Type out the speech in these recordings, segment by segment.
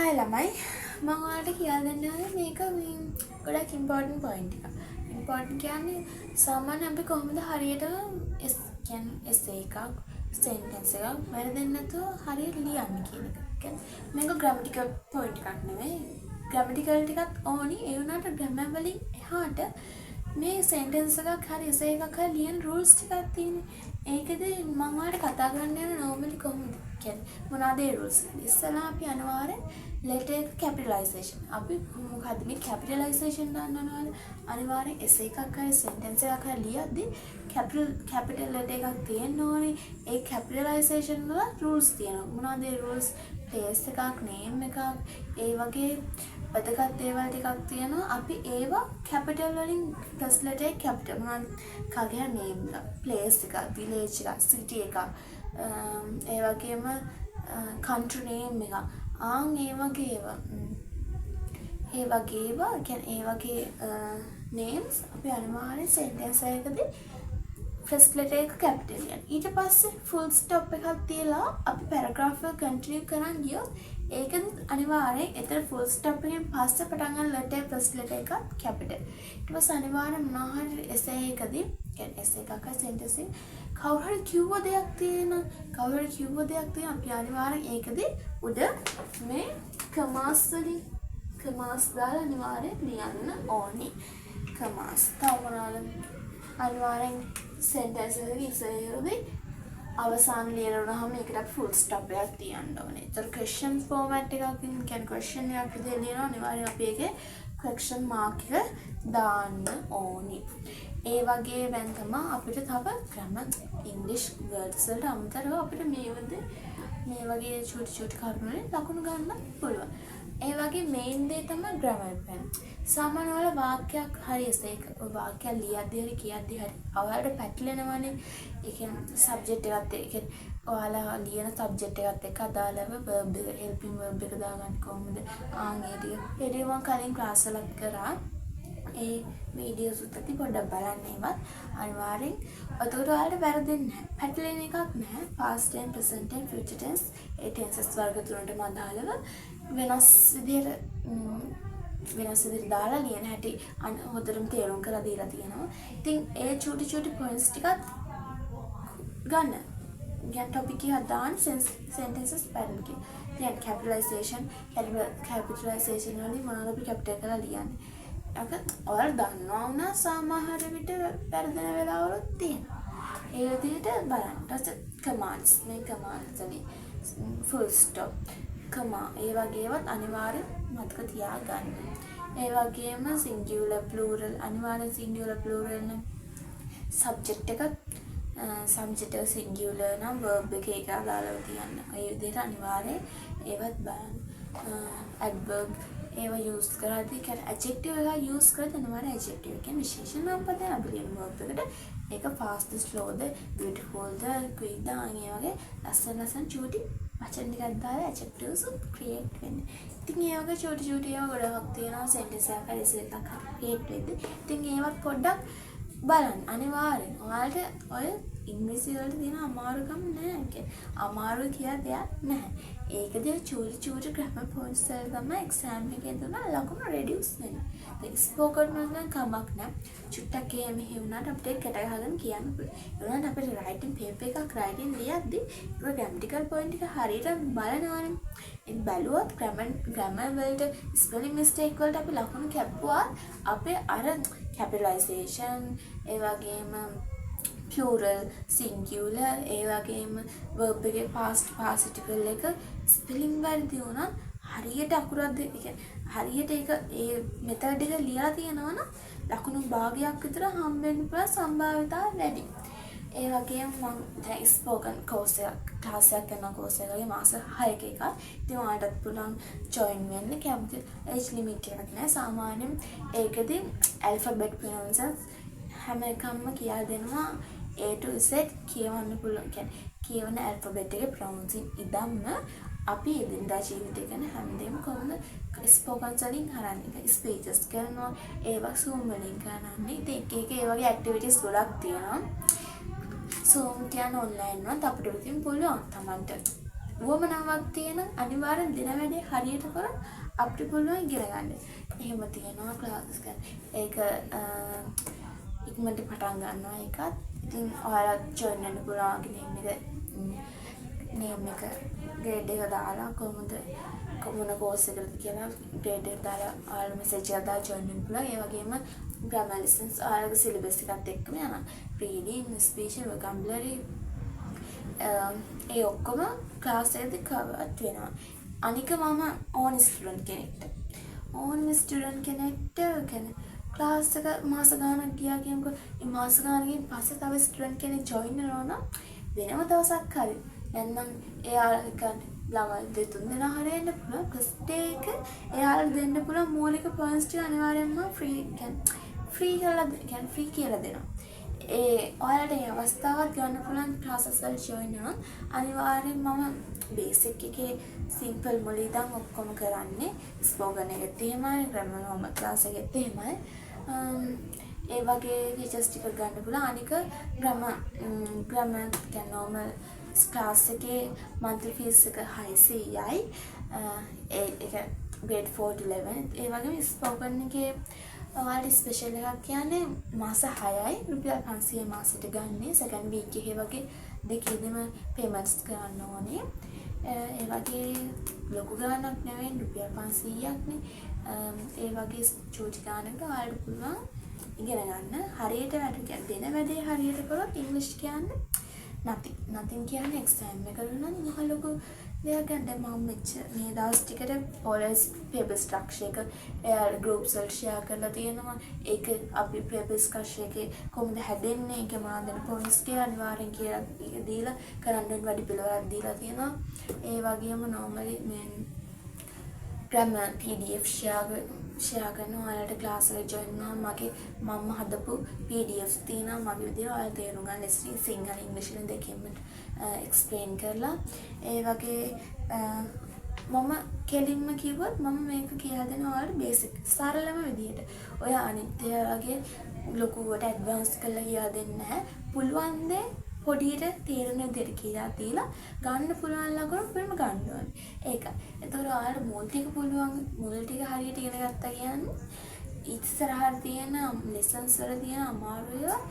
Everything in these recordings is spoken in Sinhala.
හයි ළමයි, මම ඔයාලට කියලා දෙන්න යන්නේ මේක මේ ගොඩක් ඉම්පෝටන්ට් පොයින්ට් එකක්. ඉම්පෝටන්ට් කියන්නේ සාමාන්‍ය අපි කොහොමද හරියටම එස් කියන්නේ එසේ එකක්, සෙන්ටෙන්ස් එකක් වැරදෙන්නේ නැතුව හරියට ලියන්නේ කියන එක. කියන්නේ මේක ග්‍රැමටිකල් පොයින්ට් එකක් නෙවෙයි. ග්‍රැමටිකල් ටිකත් ඕනි. ඒ වුණාට ග්‍රැමර් වලින් එහාට මේ සෙන්ටෙන්ස් එකක් හරි එසේ එකක් හරි ලියන රූල්ස් ටිකක් තියෙන්නේ. ඒකද මම ඔයාලට කතා කරන්න යන නෝමලි කොහොමද? කියන්නේ මොනවද ඒ රූල්ස්? ඉස්සෙල්ලා අපි අනිවාර්යෙන් ලෙටර් එක කැපිටලයිසේෂන්. අපි මොකද්ද මේ කැපිටලයිසේෂන් දන්නවනේ ඔයාලා. අනිවාර්යෙන් එසේ එකක් හරි සෙන්ටෙන්ස් එකක් හරි ලියද්දි කැපිටල් කැපිටල් ලෙටර් එකක් තියෙන්න ඕනේ. ඒ කැපිටලයිසේෂන් වල රූල්ස් තියෙනවා. මොනවද ඒ රූල්ස්? ප්ලේස් එකක්, නේම් එකක්, ඒ වගේ වැදගත් දේවල් ටිකක් තියෙනවා. අපි ඒවා කැපිටල් වලින්, ෆස්ට් ලෙටර් එක කැපිටල්, මොනවද? කාගේ හරි නේම් එකක්, ප්ලේස් එකක්, විලේජ් එකක්, සිටි එකක්, ඒ වගේම කන්ට්‍රි නේම් එකක්. ආන් ඒ වගේ ඒවා. ඒ වගේ ඒවා කියන්නේ ඒ වගේ නේම්ස් අපි අනිවාර්යෙන් සෙන්ටෙන්ස් එකකදී ෆස්ට් ලෙටර් එක කැපිටල් ලියන්න. ඊට පස්සේ ෆුල් ස්ටොප් එකක් තියලා අපි පැරග්‍රාෆ් එක කන්ටිනියු කරන් ගියොත් ඒකෙදි අනිවාර්යෙන් එතන ෆුල් ස්ටොප් එකෙන් පස්සේ පටන් ගන්න ලෙටර්, ෆස්ට් ලෙටර් එකත් කැපිටල්. ඊට පස්සේ අනිවාර්යෙන් මොනවා හරි එසේ එකදී, කියන්නේ එසේ එකක් හරි සෙන්ටෙන්ස් එක කවුරු හරි කිව්ව දෙයක් තියෙන කවුරු හරි කිව්ව දෙයක් තියෙන, අපි අනිවාර්යෙන් ඒකදී උඩ මේ කමාස් වලින්, කමාස් දාලා අනිවාර්යෙන් ලියන්න ඕනි. කමාස්. තව මොනවාද? අනිවාර්යෙන් සෙන්ටෙන්ස් එකක ඉස්සරහදී අවසාන ලියන වුණාම ඒකට අපි ෆුල් ස්ටොප් එකක් තියන්න ඕනේ. ඒතර ක්වෙස්චන් ෆෝමැට් එකක්, කියන්නේ ක්වෙස්චන් එකක් විදිහට ලියනවා, අනිවාර්යෙන් අපි ඒකේ ක්වෙස්චන් මාක් එක දාන්න ඕනි. ඒ වගේ දැන් තමයි අපිට තව ග්‍රැමර් ඉංග්‍රීසි වර්ඩ්ස් වලට අමතරව අපිට මේ වගේ මේ වගේ චූටි චූටි කරුණු වලින් ලකුණු ගන්නත් පුළුවන්. ඒ වගේ මේන් දේ තමයි ග්‍රැමර් පැන. සාමාන්‍ය ඔයාලා වාක්‍යයක් හරි එසේ එක වාක්‍යයක් ලියද්දි හරි කියද්දි හරි ඔයාලට පැටලෙනවනේ. ඒ කියන්නේ සබ්ජෙක්ට් එකත්, ඒ කියන්නේ ඔයාලා ලියන සබ්ජෙක්ට් එකත් එක්ක අදාළව වර්බ් එක, හෙල්පින් වර්බ් එක දාගන්නේ කොහොමද? ආන් ඒ ටික. ඒ ටික මම කලින් ක්ලාස් වලත් කරා. ඒ වීඩියෝස් උත් ඇති, පොඩ්ඩක් බලන්න ඒවත් අනිවාර්යෙන්. එතකොට ඔයාලට වැරදෙන්නේ නැහැ. පැටලෙන එකක් නැහැ. Past tense, present tense, future tense, ඒ ටෙන්සස් වර්ග තුනටම අදාළව වෙනස් විදියට වෙනස් විදිහට දාලා ලියන හැටි හොඳටම තේරුම් කරලා දීලා තියෙනවා. ඉතින් ඒ චූටි චූටි පොයින්ට්ස් ටිකත් ගන්න. ගැන් ටොපික් එකක් දාන්න සෙන්ටෙන්සස් පැටර්න් එක. දැන් කැපිටලයිසේෂන් කැපිටලයිසේෂන් වලින් මොනවද අපි කැපිටල් කරලා ලියන්නේ? ඒක ඔයාලා දන්නවා වුණා සමහර විට වැරදෙන වෙලාවලුත් තියෙනවා. ඒ විදිහට බලන්න. ඊට පස්සේ කමාස්, මේ කමාස් වලින් ෆුල් ස්ටොප්, කමා, ඒ වගේ ඒවත් අනිවාර්යෙන් මතක තියාගන්න. ඒ වගේම සිංගියුලර්, ප්ලූරල්, අනිවාර්යෙන් සිංගියුලර් ප්ලූරල් නම් සබ්ජෙක්ට් එකත්, සබ්ජෙක්ට් එක සිංගියුලර් නම් වර්බ් එක ඒක අදාළව තියන්න. ඒ විදිහට අනිවාර්යෙන් ඒවත් බලන්න. ඇඩ්වර්බ් ඒවා යූස් කරද්දී, කියන්නේ ඇඩ්ජෙක්ටිව් එකක් යූස් කරද්දී අනිවාර්යෙන් ඇඩ්ජෙක්ටිව් කියන්නේ විශේෂණ නාම පදයක් අපි ලියන වර්බ් එකට ඒක ෆාස්ට්, ස්ලෝද, බියුටිෆුල්ද, ක්වික්ද, අන් ඒ වගේ ලස්සන ලස්සන චූටි වචන ටිකක් දාලා ඇඩ්ජෙක්ටිව්ස් ක්‍රියේට් වෙන්නේ. ඉතින් ඒ වගේ චූටි චූටි ඒවා ගොඩක් තියෙනවා සෙන්ටෙන්ස් එකක් හරි එසේ එකක් හරි ක්‍රියේට් වෙද්දී. ඉතින් ඒවත් පොඩ්ඩක් බලන්න අනිවාර්යෙන්. ඔයාලට ඔය ඉංග්‍රීසි වලට තියෙන අමාරුකම් නෑ. ඒ කියන්නේ අමාරු කියලා දෙයක් නැහැ. ඒකදී ඔය චූටි චූටි ග්‍රැමර් පොයින්ට්ස් වල තමයි එක්සෑම් එකේ දුන්න ලකුණු රෙඩියුස් වෙන්නේ. දැන් ස්පෝකන් වල නම් කමක් නෑ. චුට්ටක් එහෙ මෙහෙ වුණාට අපිට ඒක ගැට ගහගෙන කියන්න පුළුවන්. ඒ වුණාට අපිට රයිටින් පේපර් එකක් රයිටින් ලියද්දි ඒක ග්‍රැමටිකල් පොයින්ට් එක හරියට බලනවනේ. ඉතින් බැලුවොත් ග්‍රැමර් ග්‍රැමර් වලට, ස්පෙලිං මිස්ටේක් වලට අපි ලකුණු කැප්පුවත් අපේ අර කැපිටලයිසේෂන්, ඒ වගේම ප්ලූරල්, සිංගියුලර්, ඒ වගේම වර්බ් එකේ පාස්ට් පාර්ටිසිපල් එක, ස්පෙලිං වැරදි වුණත් හරියට අකුරක් දෙක, ඒ කියන්නේ හරියට ඒක ඒ මෙතඩ් එක ලියලා තියෙනවා නම් ලකුණු භාගයක් විතර හම්බෙන්න පුළුවන් සම්භාවිතාව වැඩි. ඒ වගේම මං දැන් ස්පෝකන් කෝස් එකක්, ක්ලාස් එකක් කරන කෝස් එකක් වගේ මාස 6ක එකක්. ඉතින් ඔයාලටත් පුළුවන් ජොයින් වෙන්න කැමති, ඒජ් ලිමිට් එකක් නෑ. සාමාන්‍යයෙන් ඒකෙදි ඇල්ෆබෙට් ප්‍රොනවුන්සස් හැම එකක්ම කියලා දෙනවා. A to Z කියවන්න පුළුවන්. කියන්නේ කියවන ඇල්ෆබෙට් එකේ ප්‍රොනවුන්සින් ඉඳන්ම අපි එදිනදා ජීවිතේ කරන හැමදේම කොහොමද ස්පෝකන් වලින් කරන්නේ. ස්පීචස් කරනවා, ඒවා Zoom වලින් කරන්නේ. ඉතින් එක එක ඒ වගේ ඇක්ටිවිටීස් ගොඩක් තියෙනවා. Zoom කියන්නේ ඔන්ලයින් වුණත් අපිට ඉතින් පුළුවන් තමන්ට උවමනාවක් තියෙන අනිවාර්යෙන් දෙන වැඩේ හරියට කරොත් අපිට පුළුවන් ඉගෙන ගන්න. එහෙම තියෙනවා ක්ලාසස් ගන්න. ඒක ඉක්මනට පටන් ගන්නවා ඒකත්. ඉතින් ඔයාලත් ජොයින් වෙන්න පුළුවන් නේම් එක, නේම් එක, ග්‍රේඩ් එක දාලා, කොහොමද මොන කෝස් එකකටද කියලා ග්‍රේඩ් එක දාලා ඔයාලා මෙසේජ් එකක් දාලා ජොයින් වෙන්න පුළුවන්. ඒ වගේම ග්‍රැමර් ලෙසන්ස් ඔයාලගේ සිලබස් එකත් එක්කම යනවා. රීඩින්, ස්පීච්, වොකැබුලරි ඒ ඔක්කොම ක්ලාස් එකේදී කවර් වෙනවා. අනික මම ඕන ස්ටුඩන්ට් කෙනෙක්ට, ඕනම ස්ටුඩන්ට් කෙනෙක්ට කියන්නේ ක්ලාස් එක මාස ගාණක් ගියා කියමුකෝ. ඒ මාස ගාණකින් පස්සේ තව ස්ටුඩන්ට් කෙනෙක් ජොයින් වෙනවා නම් වෙනම දවසක් හරි නැත්නම් එයා ළමයි දෙතුන් දෙනා හරි එන්න පුළුවන්. ෆස්ට් ඩේ එක එයාලට දෙන්න පුළුවන් මූලික පොයින්ට්ස් ටික අනිවාර්යෙන්ම ෆ්‍රී, කියන්නේ ෆ්‍රී කරලා, කියන්නේ ෆ්‍රී කියලා දෙනවා. ඒ ඔයාලට ඒ අවස්ථාවත් ගන්න පුළුවන් ක්ලාසස් වල ජොයින් වුණොත්. අනිවාර්යෙන් මම බේසික් එකේ සිම්පල් මුල ඉඳන් ඔක්කොම කරන්නේ. ස්පෝකන් එකෙත් එහෙමයි, ග්‍රැමර් නෝමල් ක්ලාස් එකෙත් එහෙමයි. ඒ වගේ ෆීචර්ස් ටිකක් ගන්න පුළුවන්. අනික ග්‍රැමර් ග්‍රැමර් කියන්නේ නෝමල් ක්ලාස් එකේ මන්ත්ලි ෆීස් එක 600යි. ඒ ඒ ග්‍රේඩ් 4 to 11. ඒ වගේම ස්පෝකන් එකේ ඔයාලට ස්පෙෂල් එකක් කියන්නේ මාස 6යි, රුපියල් 500 මාසෙට ගන්නේ. සෙකන්ඩ් වීක් එකේ වගේ දෙකේදීම පේමන්ට්ස් කරන්න ඕනේ. ඒ වගේ ලොකු ගාණක් නෙවෙයි, රුපියල් 500ක් නේ. ඒ වගේ චූටි ගාණකට ඔයාලට පුළුවන් ඉගෙන ගන්න. හරියට වැඩ දෙන වැඩේ හරියට කරොත් ඉංග්‍රීසි කියන්නේ nothing. Nothing කියන්නේ එක්සෑම් එකට නම් මහ ලොකු දෙයක් ගන්න. දැන් මම මෙච්චර මේ දවස් ටිකට ඕලෙවල්ස් පේපර් ස්ට්‍රක්චර් එක එයාලා ගෲප්ස් වලට ෂෙයා කරලා තියෙනවා. ඒක අපි පේපර් ස්ට්‍රක්චර් එකේ කොහොමද හැදෙන්නේ, ඒකේ මොනවද දෙන පොයින්ට්ස් කියලා අනිවාර්යෙන් කියලා දීලා කරන්න ඕන වැඩ පිළිවෙලක් දීලා තියෙනවා. ඒ වගේම නෝමලි මේ ග්‍රැමර් PDF share share කරනවා. ඔයාලට ක්ලාස් එකට ජොයින් වුණාම මගේ මම හදපු PDFs තියෙනවා මගේ විදිහට ඔයාලා තේරුම් ගන්න ලෙසින් සිංහල ඉංග්‍රීසි දෙකෙන්ම එක්ස්ප්ලেইন කරලා. ඒ වගේ මම කෙලින්ම කිව්වොත් මම මේක කියලා දෙනවා ඔයාලට බේසික් සරලම විදිහට. ඔය අනිත් ඒවා වගේ ලොකුවට ඇඩ්වාන්ස් කරලා කියලා දෙන්නේ නැහැ. පුළුවන් දේ පොඩියට තේරෙන විදිහට කියලා දීලා ගන්න පුළුවන් ලකුණු උපරිම ගන්න ඕනේ. ඒකයි. එතකොට ඔයාලට මුල් ටික පුළුවන්, මුල් ටික හරියට ඉගෙන ගත්තා කියන්නේ ඉස්සරහට තියෙන ලෙසන්ස් වල තියෙන අමාරු ඒවා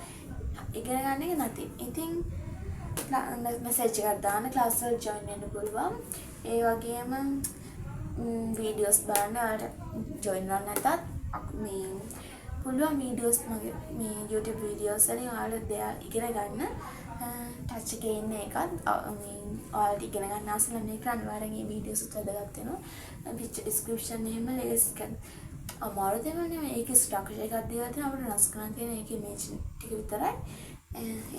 ඉගෙන ගන්න එක නැති. ඉතින් මැසේජ් එකක් දාන්න, ක්ලාස් වලට ජොයින් වෙන්න පුළුවන්. ඒ වගේම වීඩියෝස් බලන්න. ඔයාලට ජොයින් වෙන්න නැතත් මේ පුළුවන් වීඩියෝස්, මගේ මේ YouTube videos වලින් ඔයාලට දෙයක් ඉගෙන ගන්න. ටච් එකේ ඉන්න එකත් මේ ඔයාලට ඉගෙන ගන්න ආස ළමයෙක්ට අනිවාර්යෙන් මේ වීඩියෝස් උත් වැදගත් වෙනවා. පික්චර් ඩිස්ක්‍රිප්ෂන් එහෙම ලේසි අමාරු දේවල් නෙමෙයි. ඒකේ ස්ට්‍රක්චර් එකක් දීලා තියෙනවා. අපිට වෙනස් කරන්න තියෙන ඒකේ ඉමේජ් ටික විතරයි.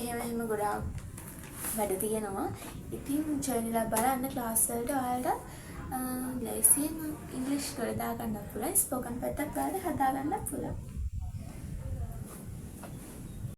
එහෙම එහෙම ගොඩාක් වැඩ තියෙනවා. ඉතින් ජොයින් වෙලා බලන්න ක්ලාස් වලට. ඔයාලට ලේසියෙන් ඉංග්‍රීසි ගොඩ දාගන්නත් පුළුවන්. ස්පෝකන් පැත්තත් ඔයාලට හදාගන්නත් පුළුවන්.